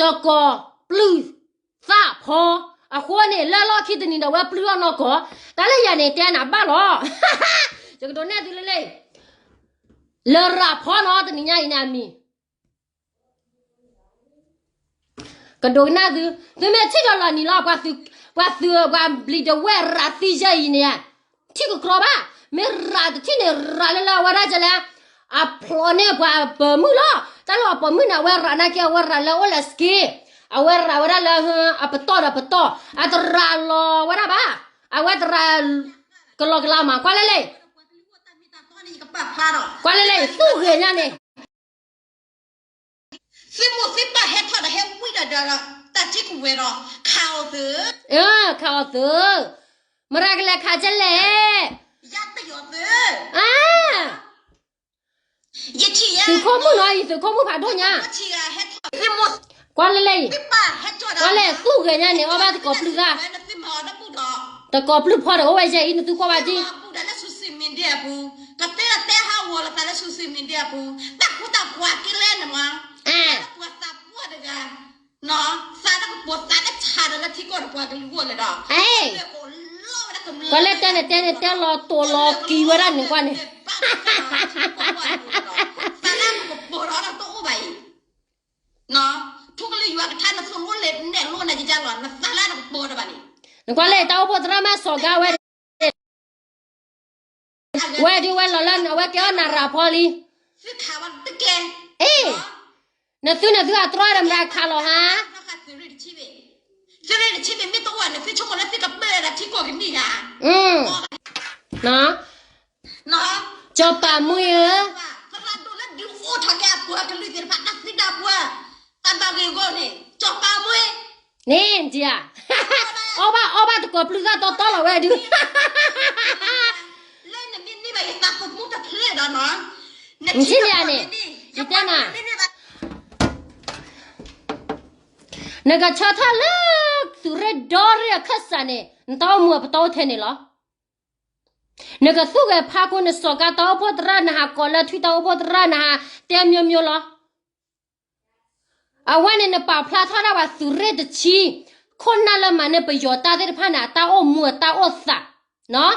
တကိးပျုၢ်သၣ်ဖီ, အဃိန့ၣ် လၢလီၢ်ခံတနံၤဒီး ဝဲပျုၢ်ထီၣ်နီၢ်ကီၢ်, တၢ်လၢယၤန့ၣ် တဲနၤဘၣ်လီၤ, ယကဒိးနဲၣ်သုလၢလၢ လရၤဖီနီၤ တနံၤညါအံၤန့ၣ်အမံၤ ကဒိကနၣ်သု, သုမ့ၢ်ထံၣ်ဒီးလီၤနံၤလီၤ, ပှၤသုး, ပှၤသုး, ပှၤဘျံးဒဝဲၢ်ရၤသံယဲၢ်အံၤန့ၣ်, ထံၣ်ကကြီဘၣ်, မ့ၢ်ရၤတထံၣ်န့ၣ် ရၤလၢလၢအဝဲဒၣ်ကလဲၣ်, အဖျိးန့ၢ်ပှၤပိာ်မုၣ်လီၤ, တၢ်လၢအပိာ်မုၣ်န့ၣ် အဝဲရၤနာ်က့ အဝဲရၤလၢအိၣ်လၢ scam, အဝဲရၤဝဲဒၣ်လၢ အပတီၢ်ဒီးပတီၢ်, အတရၤလီၤဝဲဒၣ်ဘၣ်, အဝဲတရၤ ကလီကလီမး, ကွၢ်လၢလံ ကွၢ်လၢလံ သူၣ်ဂ့ၤညါန့ၣ် သုမိၢ်သုပၢ်ဟဲထီၣ်ဒီးဟဲဝံဒီးဒီး တၢ်ထံကဝဲၤဒီး ခးအီၤသု, ခးအီၤသု, မရၤကလဲၤခးကလဲၣ်, ယတယီၤသု, သုးခိၣ်မုၣ်နီၤအံၤ သုးခိၣ်မုၣ်ဖးဒိၣ်ညါ, ကွၢ်လၢလံ, ကွၢ်လၢသူၣ်ဂ့ၤညါန့ၣ် အီၣ်ဘၣ်တကိးပျုၢ်သၣ်, တကိးပျုၢ်ဖီဒီးအိၣ်ဝဲယဲၢ်အံၤ နသုကွၢ်ဘၣ်ဒ် ကတဲတဲဟးဂီၤလီၤသးလၢ social media အပူၤ, တၢ်ဃူတၢ်ဖိးကဲလဲၣ်န့ၣ်မး, ပှၤသးပှၢ်တဂၤ, သးလၢကပိာ်သးလၢဆးဒီးလၢထံကီၢ်ဒီးပှၤကလုာ်ဂီၢ်လၢဒီး, ကွၢ်လၢတဲန့ၣ်တဲန့ၣ်တဲလီၤတိာ်လီၤကံၤဝဲဒၣ်န့ၣ်ကွၢ်န့ၣ်, သးလၢကပိာ်ဒီးတအိၣ်ဘၣ်အံၤ, ထူကလံၤယွၤကထါနသိၣ်လိလဲၤနဲၣ်လိနဲၣ်ကကလီၤ နသးလၢနကပိာ်ဒီးဘၣ်န့ၣ်, နကွၢ်လၢတၢ်အိၣ်ဖှိၣ်သရၣ်မၤစီၤကါဝဲ ဝဲဒုးဝဲလီၤလၢအဝဲကဲအီၣ်နၤရၤဖီလံ, အ့ၣ်, နသုနသုအတြီဒီးမတၤခးလီၤဟါ, စီၤပၤမွံဧၢ, န့ၣ်ဒ်ဧါ, အီၣ်ဘၣ်အီၣ်ဘၣ်တကိးပျုၢ်သၣ်တီတီလီၤဝဲဒုး, နထံၣ်လံဧါန့ၣ်, ယတဲနၤ, နကဆၢထၢၣ်လၢ သုးရ့ၣ်ဒီရ့ၣ်အခၢၣ်စးန့ၣ် နတၢ်အိၣ်မူအပတီၢ်အိၣ်ထဲန့ၣ်လီၤ. နကသူၣ်ဂဲၤဖးခိၣ် နစီၤကါတၢ်အိၣ်ဖှိၣ်သရၣ် နဟးကိးလၢထွံၣ်တၢ်အိၣ်ဖှိၣ်သရၣ် နဟးတဲမျိုးမျိုးလီၤ. အဝဲန့ၣ်နပာ်ဖျါထီၣ်ဒၣ်ပှၤသုးရ့ၣ်တဆံ ခိၣ်နၢ်လၢမၤန့ၢ်ပယီၤတၢ်သ့ၣ်တဖၣ်န့ၣ် အတၢ်အိၣ်မူအတၢ်အိၣ်သး, နီၤ.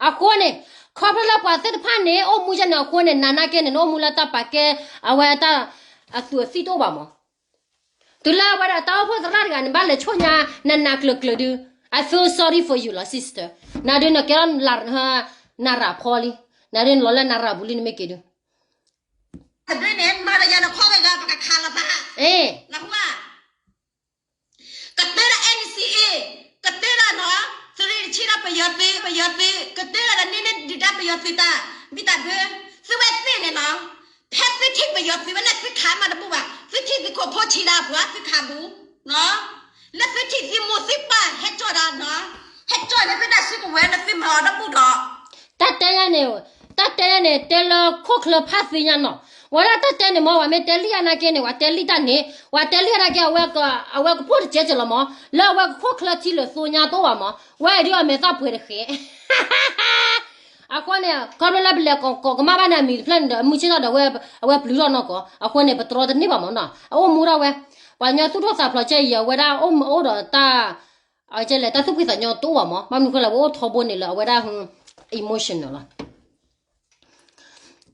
အဃိန့ၣ် ခီဖျိလၢပှၤသ့ၣ်တဖၣ်န့ၣ် အိၣ်မူယဲန့ၣ်အဃိန့ၣ် နၤနာ်က့န့ၣ် နအိၣ်မူလၢတၢ်ပာ်ကဲ အဝဲတၢ်အသူးအသ့ၣ်တအိၣ်ဘၣ်မး. တုၤလၢအဝဲဒၣ်တၢ်အိၣ်ဖှိၣ်သရၣ်တဂၤန့ၣ် ဘၣ်လဲၤဆိၣ်ညါ နနးကျၢၤကျၢၤဒုး, I feel sorry for you လီၤ sister. နၤဒုးနကဲထီၣ် နရၤဖီလံ, နၤဒုးနလီၤလၢနရၤပူၤလံ နမ့ၢ်က့ၤဒုး တဘျီန့ၣ် မၤဒီးယၤနခီဂၤဂၤ ပကခးလီၤသး, အ့ၣ်, နဟူဧါ, ကတဲဒၣ် N C A, ကတဲဒၣ်နီၤ, သုးရ့ၣ်တဆံဒၣ်ပယီၤသုး, ပယီၤသုး, ကတဲဒၣ်ဒီးန့ၢ်န့ၢ်ဒုၣ်ဒါပယီၤသုးတၢ်, မ့ၢ်တၢ်ဘျုး, သုဝဲသ့ၣ်န့ၣ်နီၤ, ဖဲသုထံၣ်ပယီၤသုးဝဲန့ၣ် သုခးမးတဘူၣ်ဘၣ်, သုထံၣ်သုခိၣ်ဖိဆံးဒၣ်ပှၤ သုခးဘူး, နီၤ, လၢသုထံၣ်သုမိၢ်သုပၢ်ဟဲကၠီၣ်ဒီးနီၤ, ဟဲကၠီၣ်န့ၣ် သုတၢ်စုကဝဲၤန့ၣ် သုမၤအီၤတဘူၣ်ဒီး တၢ်တဲယဲန့ၣ်, တၢ်တဲယဲန့ၣ် တဲလၢခိၣ်ချၢဖးသ့ညါနီၤ. ဝဲဒၣ်တၢ်တဲန့ၣ်မ့ၢ် ပှၤမ့ၢ်တဲလံအနာ်က့န့ၣ် ပှၤတဲလံတၢ်န့ၣ်, ပှၤတဲလံအနာ်က့ အဝဲကဖှိၣ်တကဲက့ၤလီၤမး, လၢအဝဲကခိၣ်ချၢထံလၢာ်သိညါတအိၣ်ဘၣ်မး, ဝဲအံၤဒုးအမဲာ်သၣ်ပှဲၤတဃဲး. အဃိန့ၣ် ခီဖျိလၢပလဲၤကိးကမၣ်ဘၣ်န့ၣ် အမံၤတဖျၢၣ်န့ၣ်ဒီး အမုၢ်ဆ့ၣ်ထီၣ်ဒီး အဝဲပျုၤထီၣ်နီၢ်ကီၢ်, အဃိန့ၣ် ပတြီတန့ၢ်ဘၣ်မးနီၤ, အအိၣ်မူထီၣ်ဝဲ, ပှၤကညီသူၣ်ထီၣ်သးဖျိးကဲအံၤ အဝဲဒၣ်အိၣ်မူအိၣ်ဒီးတၢ် ကဲလဲၣ် တၢ်သူၣ်ဖှံသးညီတအိၣ်ဘၣ်မး, ဘၣ်မနုၤဃိလဲၣ် ပအိၣ်ထီဘိန့ၣ်လၢအဝဲဒၣ် emotional လီၤ.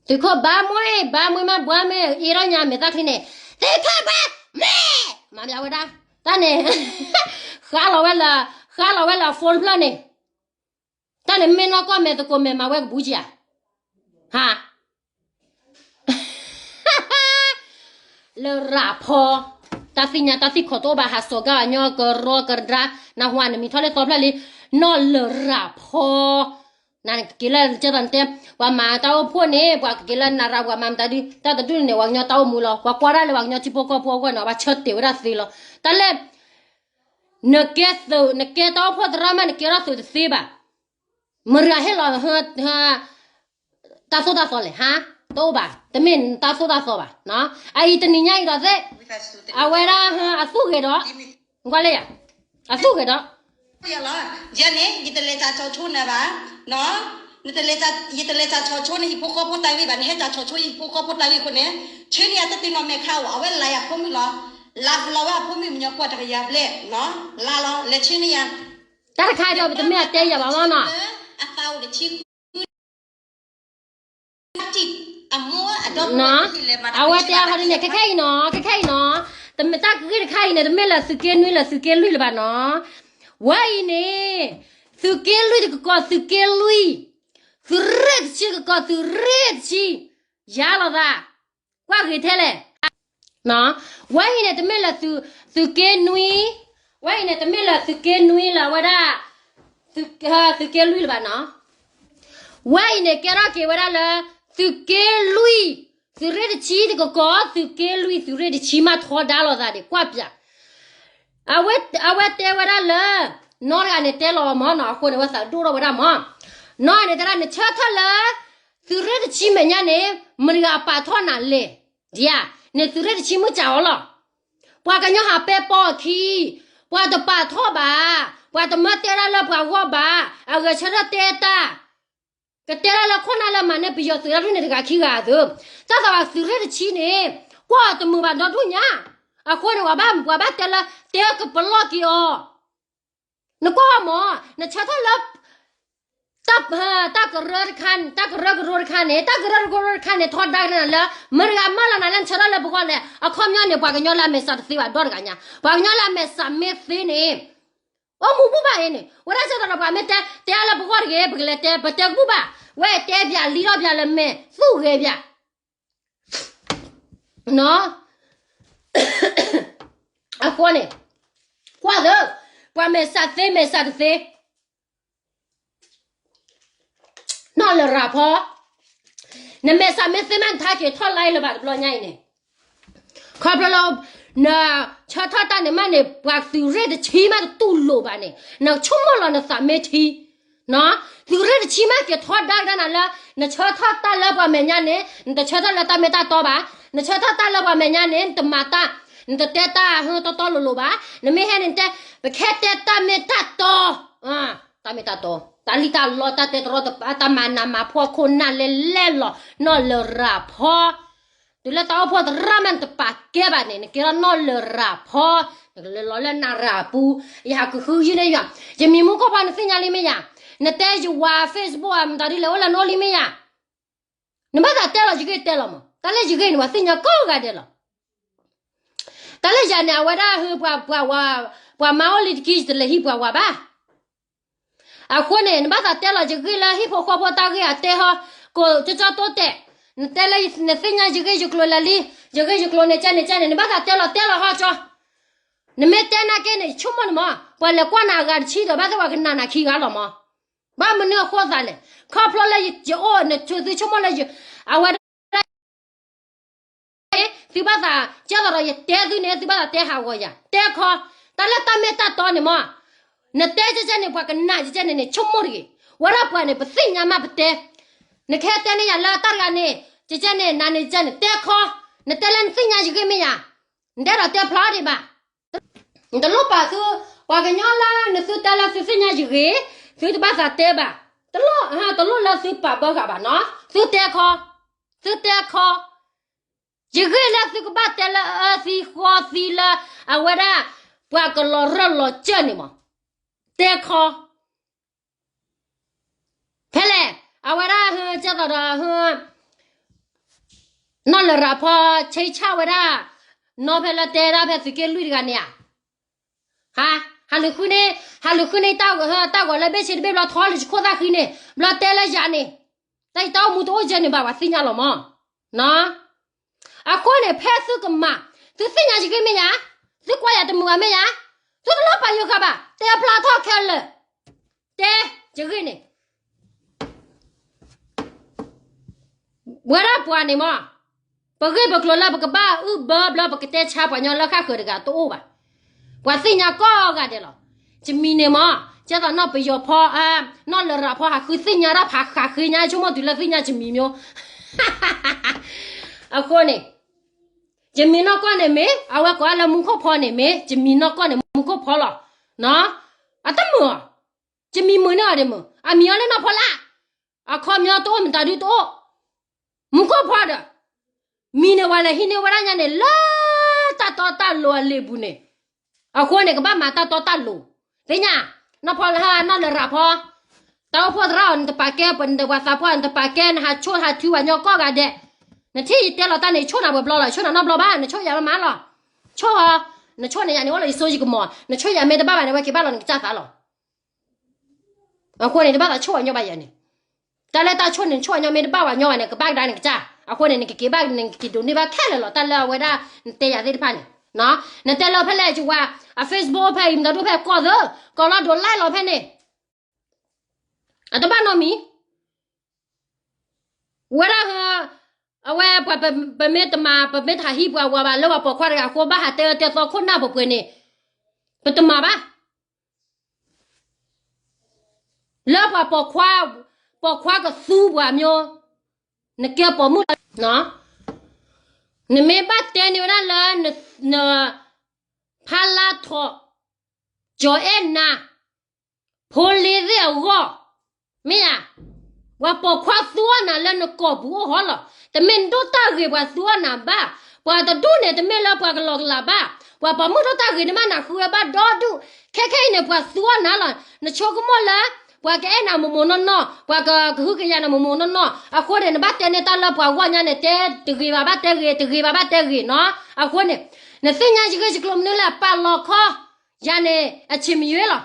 သုးခိၣ်ဘါမွှေး, ဘါမွှေးမး ဘွါမ့ၢ်အ့ၣ်ထီၣ်ညါမဲာ်သၣ်ချံန့ၣ်, သုးခိၣ်ဘါမွှေး, မၤဘၣ်ဝဲဒၣ်, တၢ်န့ၣ်, ဃါလီၤဝဲလၢ, ဃါလီၤဝဲလၢ phone ဖျၢၣ်န့ၣ်, တၢ်န့ၣ်မ့ၢ်နီၢ်ကီၢ်မဲာ်သကိးမဲာ်မၤဝဲကဘူးကဧါ, ဟါ လရၤဖီ, တၢ်သ့ၣ်ညါတၢ်သ့ၣ်ခီၣ်တအိၣ်ဘၣ် ဟးစိာ်ကါအညီကရီကဒါ, နဟူဧါ နမံၤထီၣ်လၢသီဖျၢၣ်လံ, နီၢ်လရၤဖီ, နကက့ၤလၢကဲသိးနတဲ, ပှၤမၤတၢ်အိၣ်ဖှိၣ်န့ၣ် ပှၤကက့ၤလၢနရၤ ပှၤမၤမတၤဒုး, တၢ်တဒူၣ်န့ၣ် ပှၤကညီတၢ်အိၣ်မူလီၤ, ပှၤကွၢ်ဒၣ်လၢပှၤကညီထံဖိကီၢ်ဖိအဂီၢ်န့ၣ် ပှၤဆၢတဲာ်ဝဲဒၣ်သ့လီၤ, တၢ်လၢ နကဲသုး, နကဲတၢ်အိၣ်ဖှိၣ်သရၣ်မး နကဲထီၣ်သုးတသ့ဘၣ်, မရၤဟ့ၣ်လီၤ တၢ်သိၣ်တၢ်သီလဲၣ် ဟါ, တအိၣ်ဘၣ်, တမ့ၢ်တၢ်သိၣ်တၢ်သီဘၣ်, အအံၤတနံၤညါအံၤဒီးသ့ၣ်, အဝဲဒၣ်အသူၣ်ဂ့ၤဒီး, ကွၢ်လၢယၤ, အသူၣ်ဂ့ၤဒီး, ယၤန့ၣ် ယတလဲၤတၢ်ဆီၣ်ဆိနၤဘၣ်, ယတလဲၤတၢ်ဆီၣ်ဆိနဟံၣ်ဖိဃီဖိတၢ်ဂ့ၢ်ဘၣ်, နဟဲတၢ်ဆီၣ်ဆိယဟံၣ်ဖိဃီဖိတၢ်ဂ့ၢ်အဃိန့ၣ်, ဆ့န့ၢ်ယၤတသ့နီၢ်မဲာ်ခါအီၤ, အဝဲလၢယဖိမုၣ်လီၤ, လါတလီၤဝဲအဖိမုၣ်ကညီကွၢ်တကယၤဘျဲၣ်နီၤ, လါလီၤ လဲၤဆ့န့ၢ်ယၤ, တၢ်တခါအံၤဒီး ပတမ့ၢ်အတဲယၤဘၣ်မနီၤ, အသးအိၣ်တဆံဃု အဝဲတဲအဟီဒ်န့ၣ် ခဲခဲအံၤနီၤ, ခဲခဲအံၤနီၤ, တမ့ၢ်တၢ်ဂ့ၢ်တခါအံၤန့ၣ် တမ့ၢ်လၢသုးက့နွံလၢသုးက့လွံၢ်လၢၤဘၣ်နီၤ, ဝဲအံၤန့ၣ် သုးက့လွံၢ်တကကိးသုးက့လွံၢ်, သုးရ့ၣ်တဆံတကကိးသုးရ့ၣ်တဆံ, ယါလီၤသး, ကွၢ်ဂ့ၤထဲလဲၣ် ဝဲအံၤန့ၣ် တမ့ၢ်လၢသုးက့နွံ, ဝဲအံၤန့ၣ် တမ့ၢ်လၢသုးက့နွံလၢအဝဲဒၣ် သုးက့လွံၢ်လၢၤဘၣ်နီၤ, ဝဲအံၤန့ၣ် ကဲထီၣ်က့ၤဝဲဒၣ်လၢ သုးက့လွံၢ်, သုးရ့ၣ်တဆံတကကိး သုးက့လွံၢ် သုးရ့ၣ်တဆံမးထီဒါလိာ်သးန့ၣ် ကွၢ်ပၠး, အဝဲတဲဝဲဒၣ်လၢ နီတဂၤန့ၣ် တဲလီၤမၢ်နီၤ, အဃိန့ၣ် ဝဲသးဒိၣ်ထီၣ်ဝဲဒၣ်မၢ်, နီၢ်န့ၣ်တဲဒၣ် နဆၢထၢၣ်လၢ သုးရ့ၣ်တဆံမဲာ်ညါန့ၣ် မတၤတဂၤပာ်ထီၣ်နၤလဲၣ်, ဒ်ဧါ, န့ၣ်သုးရ့ၣ်တဆံမုၢ်စၢ်အီၤလီၤ, ပှၤကညီဟးပဲပီအခံ, ပှၤတပာ်ထီၣ်ဘၣ်, ပှၤတမၢတဲဒၣ်လၢပှၤဂီၢ်ဘၣ်, အဂဲၤဆၢထၢၣ်တဲတၢ်, ကတဲဒၣ်လၢခိၣ်နၢ်လၢမၤန့ၢ်ပယီၤသုးတၢ်ဒုးန့ၣ်တဂၤခံဂၤသု, တၢ်သးဝဲသုးရ့ၣ်တဆံန့ၣ် ကွၢ်အီၤတမုာ်ဘၣ်ဒီဒူၣ်ညါ, အဃိန့ၣ် ပှၤဘၣ်တဲလၢ တဲကပလီၢ်က့ၤအီၤ နကွၢ်မၢ်, နဆၢထၢၣ်လၢ တၢ်ကရၢတခါန့ၣ်, တၢ်ကရၢကရိတခါန့ၣ်, တၢ်ကရၢကရိတခါန့ၣ် ထီဒါက့ၤနၤလၢ မတၤတဂၤမၢလီၤနၤလၢနဆၢထၢၣ်လၢပဂီၢ်လဲၣ်, အခီပညီန့ၣ် ပှၤကညီလၢအမဲာ်ဆှးတသ့ဘၣ်ဒီတဂၤညါ, ပှၤကညီလၢအမဲာ်ဆှးမ့ၢ်သ့န့ၣ် အိၣ်မူဘူၣ်ဘၣ်အံၤန့ၣ် ဝဲဒၣ်ဆၢထၢၣ်ဒီးပှၤမ့ၢ်တဲ တဲလၢပဂီၢ်တဂ့ၤ ပကလဲၤတဲ ပတဲကဘူၣ်ဘၣ်, ဝဲတဲပၠးလံထီၣ်ပၠးလၢမဲာ်သူၣ်ဂဲၤပၠး အဃိန့ၣ် ကွၢ်သၢ ပှၤမဲာ်ဆှးသ့မဲာ်ဆှးတသ့ နီၢ်လၢရၤဖီ, နမဲာ်ဆှးမ့ၢ်သ့မး နထါက့ၤထီၣ်လါလၢၤဘၣ်တဘျီညါအံၤန့ၣ်, ခီဖျိလၢ နဆၢထၢၣ်တၢ်န့ၣ်မးန့ၣ် ပှၤသုးရ့ၣ်တဆံမးတတူၢ်လိာ်ဘၣ်န့ၣ် နဆိကမိၣ်လီၤနသးမ့ၢ်ထံ သုးရ့ၣ်တဆံမးက့ၤထီဒါကဒါနၤလၢ နဆၢထၢၣ်တၢ်လၢ ပှၤမဲာ်ညါန့ၣ် နတဆၢထၢၣ်လၢတၢ်မ့ၢ်တၢ်တီဘၣ်, နဆၢထၢၣ်တၢ်လၢပှၤမဲာ်ညါန့ၣ် နတမၤတၢ်, နတတဲတၢ်ဟၢတီတီလိၤလိၤဘၣ်, နမ့ၢ်ဟဲန့ၣ်တဲ ပကဟဲတဲတၢ်မ့ၢ်တၢ်တီ, တၢ်မ့ၢ်တၢ်တီ, တၢ်လံၣ်တၢ်လီ တၢ်တဲတရီတပါ တၢ်မၤနးမၤဖှီၣ်ခိၣ်နၢ်လဲလဲလီၤ နီၢ်လၢရၤဖီ တုၤလၢတၢ်အိၣ်ဖှိၣ်သရၣ်မးနတပာ်ကဲဘၣ်န့ၣ် နကဲထီၣ်နီၢ်လၢရၤဖီ, နကလဲၤလီၤလၢနရၤပူၤ, ယဟးကဟုကယာ်န့ၢ်ယွၤ, ယမံၤမူခိၣ်ဖီနသ့ၣ်ညါလံမ့ၢ်ယၤ, နတဲယဝၤ Facebook မတၤဒ်လဲၣ်အိၣ်လၢနအိၣ်လံမ့ၢ်ယၤ, နဘၣ်သးတဲလီၤယဂ့ၢ်တဲလီၤမး, တၢ်လၢယဂ့ၢ်န့ၣ် ပှၤသ့ၣ်ညါကိးဂၤဒဲးလီၤ. တၢ်လၢယၤန့ၣ် အဝဲဒၣ်ဟၢ ပှၤမါအိၣ်လံတက့ၢ် ယတလဲၤဟံးပှၤဝၤဘၣ် အဃိန့ၣ် နဘၣ်သးတဲလီၤယဂ့ၢ်လၢဟံၣ်ဖိဃီဖိတၢ်ဂ့ၢ်အတဲဟီ, ကိးကၠီကၠီတိတဲာ်, နတဲလၢနသ့ၣ်ညါယဂ့ၢ်ယကျိၤလၢာ်လံ, ယဂ့ၢ်ယကျိၤန့ၣ်ကဲန့ၣ်ကဲန့ၣ် နဘၣ်သးတဲလီၤတဲလီၤဟီကၠီ, နမ့ၢ်တဲနာ်က့န့ၣ် ယဆိကမိၣ်န့ၣ်မး ပှၤလဲၤကွၢ်နၤအဂၤတဆံဒီး ဘၣ်သ့ၣ်ပှၤကနာ်နၤခံဂၤလီၤမး, ဘၣ်မနုၤအဃိသးလဲၣ်, ခီဖျိလၢယအိၣ် နဆိသုဆိကမိၣ်လၢယ အဝဲဒၣ် သုဘၣ်သး ကဲသိးဒီးယတဲသုန့ၣ် သုဘၣ်သးတဲဟးဂီၤယၤ တဲခီ, တၢ်လၢတၢ်မ့ၢ်တၢ်တီန့ၣ်မး, နတဲကဲကဲန့ၣ် ပှၤကနာ်ကဲကဲန့ၣ်န့ၣ် ဆိကမိၣ်တဂ့ၤ, ဝဲဒၣ်ပှၤန့ၣ် ပသ့ၣ်ညါမးပတဲ, နကဟဲတဲန့ၢ်ယၤလၢတၢ်တဂၤန့ၣ် ကဲကဲန့ၣ် နၤန့ၣ်ကဲန့ၣ် တဲခီ, နတဲလၢနသ့ၣ်ညါယဂ့ၢ်မ့ၢ်ယၤ, နတဲဒီးတဲဖျါဒံးဘၣ် နတလိၣ်ပာ်သု, ပှၤကညီလၢနသုတဲလၢသုသ့ၣ်ညါယဂ့ၢ်, သုတဘၣ်သးတဲဘၣ်, တလိၣ်, တလိၣ်လၢသုပာ်ဘၢဃာ်ဘၣ်နီၤ, သုတဲခီ, သုတဲခီ, ယဂ့ၢ်လၢသုကဘၣ်တဲလၢအၢသံဃီသံလၢ အဝဲဒၣ် ပှၤကလီၤရၢၢ်လီၤစၢၢ်န့ၣ်မး, တဲခီ ဖဲလဲၣ်, အဝဲဒၣ်ဟၢကဲသိးဒီးဟၢ နီၢ်လၢရၤဖီ ဆဲးဆၣ်ဝဲဒၣ် နီၢ်ဖဲလၢတဲဒၣ်ဖဲသုးက့လွံၢ်တဂၤန့ၣ်ဧါ, ဟး, ဟးလူၤဃုန့ၢ်, ဟးလူၤဃုန့ၢ်တၢ်ဂီၤလၢဘ့ၣ်ဆ့တဘ့ၣ်ဘျီထီလၢယခိၣ်သၣ်ဃံန့ၣ် ဘျီတဲလၢယၤန့ၣ်, တၢ်ယတၢ်အိၣ်မူတအိၣ်ယဲန့ၣ်ဘၣ် ပှၤသ့ၣ်ညါလီၤမး, နီၤ အဃိန့ၣ် ဖဲသုကမၤ, သုသ့ၣ်ညါယဂ့ၢ်မ့ၢ်ယၤ, သုကွၢ်ယၤတမုာ်ဘၣ်မ့ၢ်ယၤ, သုတလိၣ်ပာ်ယိၤဃာ်ဘၣ်, တဲဖျါထီၣ်ခဲလၢာ်, တဲယဂ့ၢ်န့ၣ်, ဝဲဒၣ်ပှၤန့ၣ်မး, ပဂ့ၢ်ပကျိၤလၢပကဘၣ်အုၣ်ဘၢဘျီ ပကတဲဆါပှၤကညီလၢဃၣ်ဃၢၤတဂၤတအိၣ်ဘၣ်, ပှၤသ့ၣ်ညါကိးဂၤဒဲးလီၤ. ယမံၤန့ၣ်မး, ကဲသိးနီၢ်ပယီၤဖီ, နီၢ်လၢရၤဖီ ဟးဃုသ့ၣ်ညါတၢ်ဖးဃးဃ့ညါ ဆိကမိၣ်တုၤလၢသ့ၣ်ညါယမံၤမၠိ အဃိန့ၣ်, ယမံၤနီၢ်ကီၢ်န့ၣ်မ့ၢ် အဝဲကိးလၢမူခိၣ်ဖီန့ၣ်မ့ၢ် ယမံၤနီၢ်ကီၢ်န့ၣ် မူခိၣ်ဖီလီၤ. အတမုာ်အီၤ, ယမံၤမုာ်န့ၢ်အီၤဒ်မုာ်, အမံၤအီၤလၢနီၢ်ဖီလာ်, အခီပညီတအိၣ်မတၤဒုတအိၣ်, မူခိၣ်ဖီဒီး, မံၤန့ၣ်ဝဲလဲၤဟံးန့ၢ်ဝဲဒၣ်ညါန့ၣ် လၢတၢ် တၢ်တီတၢ်လိၤအလံာ်ပူၤန့ၣ်, အဃိန့ၣ် ကဘၣ်မၤတၢ်တီတၢ်လိၤ, သ့ၣ်ညါ, နီၢ်ဖီလၢဟါနီၢ်လရာ်ဖီ, တၢ်အိၣ်ဖှိၣ်သရၣ်အီၤ နတပာ်ကဲ ပှၤသးပှၢ် နတပာ်ကဲ နဟးဆိၣ်ဟးထုပှၤညီကိးဂၤဒဲး, နထံၣ်ယတဲလီၤတၢ်န့ၣ် ယဆိၣ်နၤပှဲၤဘျီလီၤ, ယဆိၣ်နၤနီတဘျီဘၣ်, နဆိၣ်ယၤမးလီၤ, ဆိၣ်, နဆိၣ်န့ၣ်ယၤန့ၣ် အိၣ်လၢယစိယကမီၤ, နဆိၣ်ယၤမ့ၢ်တဘၣ်ဘၣ်န့ၣ် ဝဲက့ၤဘၣ်လီၤနကစၢ်သးလီၤ. အဃိန့ၣ် တဘၣ်သးဆိၣ်အညီဘၣ်ယၤန့ၣ်, တၢ်လၢတၢ်ဆိၣ်န့ၣ် နဆိၣ်အညီမ့ၢ်တဘၣ်ဝဲညီဘၣ်န့ၣ် ကဘၣ်ကဒါနကစၢ်, အဃိန့ၣ် နကက့ၤဘၣ် နကက့ၤဒိးန့ၢ်ဘၣ်ခဲလၢာ်လီၤ, တၢ်လၢအဝဲဒၣ် နတဲယၤသ့ၣ်တဖၣ်န့ၣ်, နတဲလၢဖဲလဲၣ် ယဝၤ, အ Facebook ဖဲအံၤ မတၤဒိၣ်ဖဲကီၢ်သၢ, ကီၢ်လီၤဒိး live လီၤဖဲန့ၣ်, အတဘၣ်နီတမံၤ ဝဲဒၣ်, အဝဲပှၤပမ့ၢ်တမၤ ပမ့ၢ်တဟးဟံးပှၤဝၤဘၣ်လၢပှၤပိာ်ခွါတဂၤအဃိ ဘၣ်ဟးတဲအၢတဲသီခိၣ်နၢ်ပှဲၤပှဲၤန့ၣ်, ပတမၤဘၣ်, လၢပှၤပိာ်ခွါ, ပိာ်ခွါကသူပှၤမျိုး, နကဲပိာ်မုၣ်လီၤ, နမ့ၢ်ဘၣ်တဲန့ၢ်ဝဲဒၣ်လၢ နဖါလါထီၣ်, ကၠီၤအဲၣ်နၤ, ဖိလ့သ့ၣ်အဂီၢ်, မ့ၢ်ဧါ, ပှၤပိာ်ခွါသူအီၣ်နၤလၢနကိာ်ပူၤအိၣ်ဟီလီၤ, တမ့ၢ်နဒိၣ်တၢ်ဂ့ၤပှၤသူအီၣ်နၤဘၣ်, ပှၤတဒူၣ်န့ၣ် တမ့ၢ်လၢပှၤကလီၤကလးဘၣ်, ပှၤပိာ်မုၣ်ဒိၣ်တၢ်ဂ့ၤန့ၣ်မး နဃုဝဲဘၣ်ဒီဒူၣ်, ခဲခဲအံၤန့ၣ် ပှၤသူအီၣ်နၤလီၤ, နဆိကမိၣ်လၢ ပှၤကအဲၣ်နၤမိၢ်မိၢ်နီၢ်နီၢ်, ပှၤကဟုကယာ်နၤမိၢ်မိၢ်နီၢ်နီၢ်, အဃိန့ၣ် နဘၣ်တဲန့ၢ်တၢ်လၢပှၤဂီၢ်ညါန့ၣ် တဲတဂ့ၤဘၣ်ဘၣ်တဲဂ့ၤ, တဂ့ၤဘၣ်ဘၣ်တဲဂ့ၤနီၤ, အဃိန့ၣ် နသ့ၣ်ညါယဂ့ၢ်ယကျိၤမနုၤလဲၣ် ပာ်လီၤခီ, ယၤန့ၣ် အဆံးမယွ့လီၤ,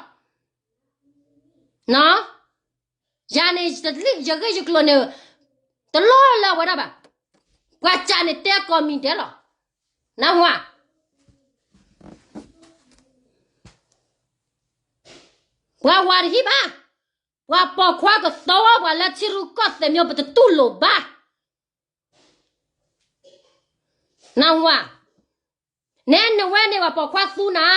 ယၤန့ၣ် ယဂ့ၢ်ယကျိၤန့ၣ် တလီၤလၢအဝဲဒၣ်ဘၣ်, ပှၤစံးန့ၣ်တဲကိးမံၤဒဲးလီၤ, နၢ်ဟူဧါ, ပှၤဝၤတဟံၣ်ဘၣ်, ပှၤပိာ်ခွါကသီဝဲပှၤလၢထံရူၢ်ကီၢ်သဲးမျိုး ပတတူၢ်လိာ်ဘၣ်, နၢ်ဟူဧါ, နဲနဝဲန့ၣ် ပှၤပိာ်ခွါသူနၤ,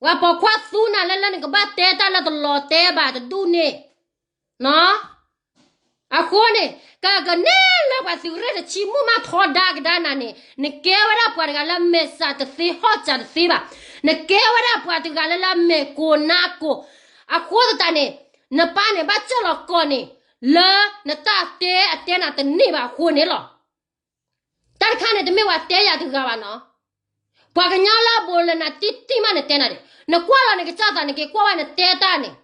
ပှၤပိာ်ခွါသူနၤလၢလၢနကဘၣ်တဲတၢ်လၢတလီၤတဲဘၣ်တဒူၣ်န့ၣ်, အဃိန့ၣ် ကကန့ၢ်လၢပှၤသုးရ့ၣ်တဆံမုၢ်မးထီဒါကဒါနၤန့ၣ် နကဲဝဲဒၣ်ပှၤတဂၤလၢမဲာ်ဆှးတသ့ဟီၣ်စၢ်တသ့ဘၣ်, နကဲဝဲဒၣ်ပှၤတဂၤလၢလၢမဲာ်ကိးနါကိး, အဃိသတးန့ၣ် နပၢ်န့ၣ်ဘၣ်စၢၢ်လီၤကိးန့ၣ် လၢနတၢ်တဲအတဲနၤတန့ၢ်ဘၣ်အဃိန့ၣ်လီၤ. တၢ်တခါန့ၣ် တမ့ၢ်ပှၤတဲယၤတဂၤဘၣ်နီၤ, ပှၤကညီလၢအဘူးလၢနၤတံၢ်တံၢ်မးန့ၣ်တဲနၤဒၣ်, နကွၢ်လီၤနကစၢ်သး နက့ၤကွၢ်ဝဲနတဲတၢ်န့ၣ်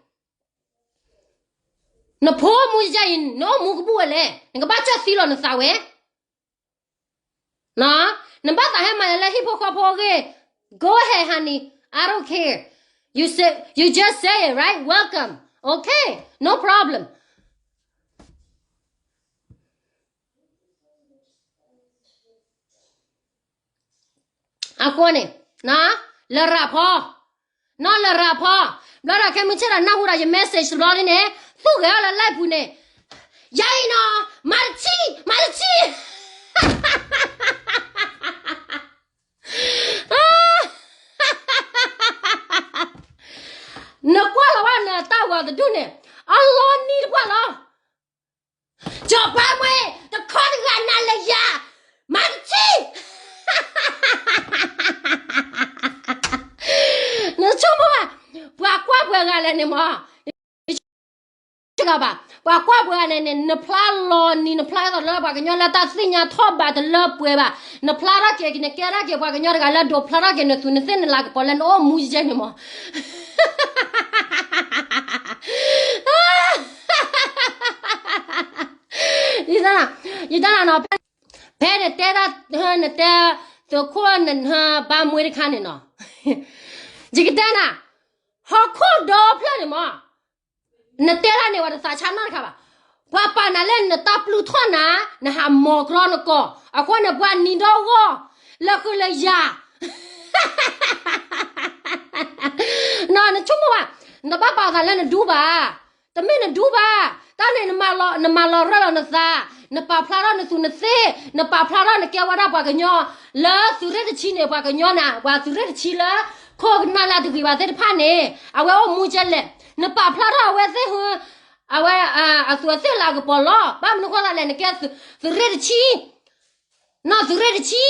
နဖိမူယဲအံၤ နအိၣ်မူကဘူၣ်ဝဲလဲၣ်, နကဘၣ်စၢၢ်သံလီၤနသးဝဲ, နဘၣ်သးဟဲမၤယၤလၢဟံၣ်ဖိဃီဖိအဂ့ၢ်, go ahead honey, I don't care, you say, you just say it, right, welcome, okay, no problem. အဃိန့ၣ် လရၣ်ဖီ, နီၢ်လရၣ်ဖီ, ဘျီဒီးခဲမုၢ်ဆ့ၣ်ဒီးနၢ်ဟူဒီးယ message တဘျီလံန့ၣ် သူၣ်ဂဲၤအီၤလၢ live ပူၤန့ၣ်, ယၤအံၤနီၤ မၤတထံၣ် မၤတထံၣ် နကွၢ်လီၤဘၣ်နတၢ်ဂီၤတဒူၣ်န့ၣ် အလီၤနံၤတပှၢ်လီၤ. စီၤပၤမွဲ တခီတဂၤနၤလၢယၤ, မၤတထံၣ် နဆိကမိၣ်ဘၣ်, ပှၤကွၢ်ပှဲၤဂၤလဲၣ်န့ၣ်မး, ယဆိကမိၣ်ဘၣ်, ပှၤကွၢ်ပှဲၤဂၤန့ၣ်န့ၣ် နဖျါလီၤနံၤ နဖျါထီၣ်လၢပှၤကညီလၢတၢ်သ့ၣ်ညါထီၣ်ဘးတလၢပှဲၤဘၣ်, နဖျါထီၣ်က့ၤ နကဲထီၣ်က့ၤပှၤကညီတဂၤလၢဒိးဖျါထီၣ်က့ၤနသူးနသ့ၣ်နလၤကပီၤလၢနအိၣ်မူယဲန့ၣ်မး ယတၢ်, ယတၢ်နီၤ, ဖဲနတဲတၢ်, နတဲ, သုးခိၣ်, နဘါမွဲတခါန့ၣ်နီၤ, ယကတဲနၤ, ဟီၣ်ခိၣ်ဒီဖျၢၣ်န့ၣ်မး, နတဲတၢ်န့ၣ် ပှၤတသးဆါနီတခါဘၣ်, ပှၤပာ်နၤလၢနတၢ်ပျုၢ်ထီၣ်နၤ, နဟးမိာ်ကြီနကိာ်, အဃိန့ၣ် ပှၤနံၤဒီဂီၢ်, လၢဃုလၢယၤ နဆိကမိၣ်ဘၣ်, နတဘၣ်ပာ်သးလၢနဒူဘၣ်, တမ့ၢ်နဒူဘၣ်, တၢ်န့ၣ် နမၤလီၤရၢၢ်လီၤနသး, နပာ်ဖျါထီၣ်နသူးနသ့ၣ်, နပာ်ဖျါထီၣ်နကဲဝဲဒၣ်ပှၤကညီ, လၢသုးရ့ၣ်တဆံန့ၣ် ပှၤကညီနၤ, ပှၤသုးရ့ၣ်တဆံလၢ ခိၣ်ကနၣ်လၢတဂ့ၤဘၣ်သ့ၣ်တဖၣ်န့ၣ် အဝဲအိၣ်မူကဲလဲၣ်, နပာ်ဖျါထီၣ်အဝဲသ့ၣ်ဟူ အဝဲ, အသူးအသ့ၣ်လၤကပီၤလီၤ, ဘၣ်မနုၤဃိသးလဲၣ် နကဲသုးရ့ၣ်တဆံ နီၢ်သုးရ့ၣ်တဆံ,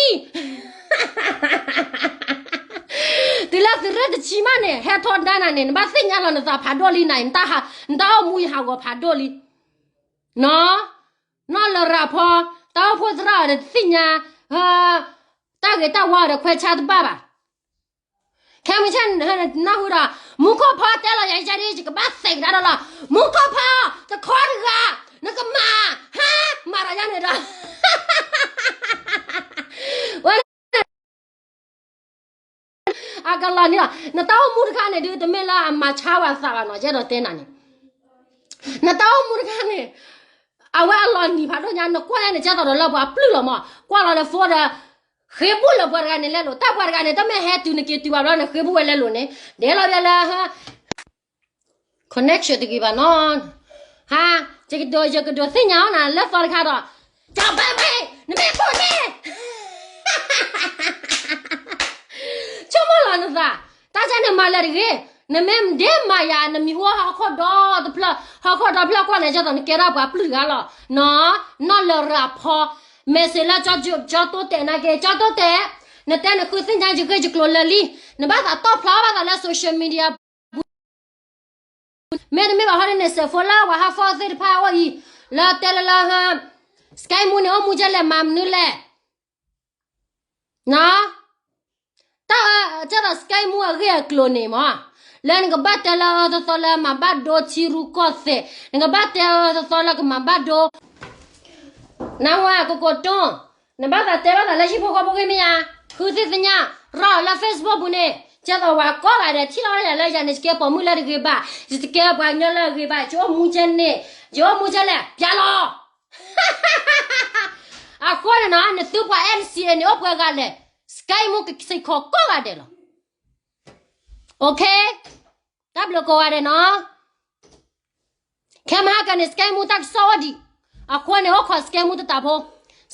တုၤလၢသုးရ့ၣ်တဆံမးန့ၣ် ဟဲထီဒါနၤန့ၣ် နဘၣ်သ့ၣ်ညါလီၤနသးဖးဒိၣ်လံနၤ, နတၢ်အိၣ်မူယဟးဂီၤဖးဒိၣ်လံ, နီၢ်လရၣ်ဖီ, တၢ်အိၣ်ဖှိၣ်သရၣ်အီၤဒီးတသ့ၣ်ညါ, တၢ်ဂ့ၤတၢ်ဝါဒီးခွဲးဆါတဘၣ်ဘၣ်. ခဲမုၢ်ဆ့ၣ်နနၢ်ဟူဒီး မူခိၣ်ဖီတဲလီၤယၤယကဒ် ယကဘၣ်သံးကဒါဒီးလီၤ. မူခိၣ်ဖီ တခီတဂၤ နကမၤ ဟါ မၤဒီးယၤန့ၣ်ဒီး ဝဲ အကလီၤန့ၣ်လီၤ. နတၢ်အိၣ်မူတခါန့ၣ် ဒုးတမ့ၢ်လၢအမၤဆါဝဲအသးဘၣ်နီၤ, ယအဲၣ်ဒိးတဲနၤန့ၣ် နတၢ်အိၣ်မူတခါန့ၣ် အဝဲအလီၤနံၤဖးဒိၣ်ညါ, နကွၢ်လၢနကဲသိးဒီးလၢပှၤပျုၢ်လီၤမး, ကွၢ်လီၤလၢ phone ဒီး ဃ့ဘူၣ်လၢပှၤတဂၤန့ၣ်လဲလိာ်, တၢ်ပှၤတဂၤန့ၣ် တမ့ၢ်ဟဲတုၤနက့ၤတုၤဘၣ်ဘျီ နဃ့ဘူၣ်ဝဲလဲလိာ်န့ၣ် ဒဲးလီၤဘျဲလၢ connection တဂ့ၤဘၣ်နီၤ. ဟါ, ယကဒိး ယကဒိးသ့ၣ်ညါအီၤနၤ လၢသီတခါဒီး ကဘၣ်မ့ၢ် နမ့ၢ်ဖိန့ၣ် ဆိကမိၣ်လီၤနသး, တၢ်ကန့ၣ်မၤလၢတဂ့ၤ, နမ့ၢ်ဒ့မၤယၤ နမံၤဟူဟီၣ်ခိၣ်ဒီတဖျၢၣ်, ဟီၣ်ခိၣ်ဒီဖျၢၣ်ကွၢ်န့ၣ် ကဲသိးနကဲထီၣ်ပှၤပျုၢ်တဂၤလီၤနီၤ, နီၢ်လရၤဖီ, message လၢ ကၠီတိတဲာ်နာ်က့ ကၠီတိတဲာ်, နတဲနဃုသ့ၣ်ညါယဂ့ၢ်ယကျိၤလၢလံ, နဘၣ်သးတီၣ်ဖျါဘၣ်သးလၢ social media ပူၤ မ့တမ့ၢ်ဘၣ်ဟီဒ်န့ၣ် စဲးဖိလၢပှၤဟးဖီၣ်သ့ၣ်တဖၣ်အအိၣ်အံၤ, လၢတဲလၢလၢ Sky Moo န့ၣ် အိၣ်မူကဲလဲၣ် မၤမနုၤလဲၣ်, တၢ်အကဲသိး Sky Moo အဂ့ၢ်အကျိၤန့ၣ်မး, လၢနကဘၣ်တဲလၢအၢသီသီလၢမၤဘၣ်ဒိထံရူၢ်ကီၢ်သဲး, နကဘၣ်တဲအၢသီသီလၢကမၤဘၣ်ဒိ နဝဲကကိးတိၢ်, နဘၣ်သးတဲဘၣ်သးလၢဟံၣ်ဖိဃီဖိဂ့ၢ်မ့ၢ်ဧါ, ဃုသ့ၣ်ညါ, ရၤလီၤလၢ Facebook ပူၤန့ၣ်, ကဲသိးပှၤကိးဂၤဒဲး ထံၣ်လီၤယၤလၢယၤန့ၣ် ယကဲပိာ်မုၣ်လၢတဂ့ၤဘၣ်, ယတကဲပှၤကညီလၢအဂ့ၤဘၣ်, ယအိၣ်မူကဲန့ၣ်, ယအိၣ်မူကဲလဲၣ် ပျဲလီၤ. အဃိန့ၣ်နီၤ နသုပှၤ N C A န့ၣ် အိၣ်ပှဲၤဂၤလဲၣ်, Sky Moo ကစံးခိးကိးဂၤဒဲးလီၤ. OK, တၢ်ဘျုးကိးဂၤဒဲးနီၤ. ခဲမဟါကန့ၣ် Sky Moo တၢ်ကစီၣ်အိၣ်ဒံး, အဃိန့ၣ် အိၣ်ခိး Sky Moo တတးဖိ,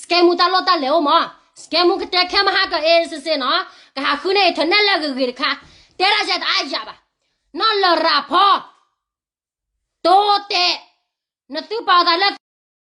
Sky Moo တၢ်လိၣ်တၢ်လဲၤအိၣ်မး, Sky Moo ကတဲခဲမဟါက အ့စ့စ့နီၤ, ကဟးဃုန့ၢ် internet လၢအဂ့ၤဂ့ၤတခါ, တဲဒၣ်ယတအါယၤဘၣ်, နီၢ်လရၤဖီ, တိတဲာ်, နသုပာ်အသးလၢ